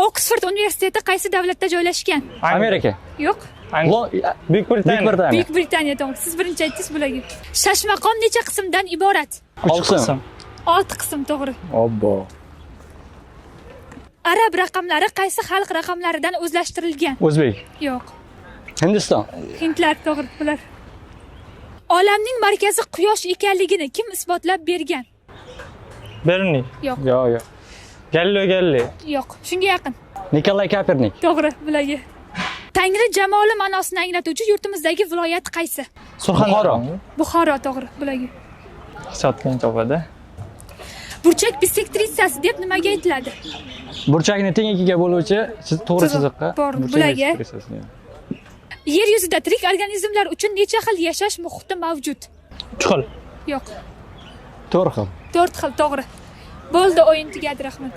Oksford universiteti qaysi davlatda joylashgan? Amerika. Yo'q. Buyuk Britaniya. Buyuk Britaniya. Buyuk Britaniya, to'g'ri. Siz birinchi aytdingiz bularga. Shashmaqom necha qismdan iborat? Uch qism. 6 qism, to'g'ri. Obbo. Arab raqamlari qaysi xalq raqamlaridan o'zlashtirilgan? O'zbek. Yo'q. Hindiston. Hindlar, to'g'ri, bular. Olamning markazi quyosh ekanligini kim isbotlab bergan? Beruniy. Yo'q. Yo'q, yo'q. Galileo Galilei. Yo'q. Shunga yaqin. Nikolay Kopernik. To'g'ri, bularga. Tangri jamoli ma'nosini anglatuvchi yurtimizdagi viloyat qaysi? Surxondaryo. Buxoro, to'g'ri, bularga. Hisobdan topadi. Burchak bisektrisasi deb nimaga aytiladi? Burchakni teng ikkiga bo'luvchi to'g'ri Chiziq. chiziqqa. To'g'ri, Burchak bularga. bisektrisasi. Yer yuzida tirik organizmlar uchun necha xil yashash muhiti mavjud? 3 xil. Yo'q. 4 xil. 4 xil, to'g'ri. Bo'ldi, o'yin tugadi, rahmat.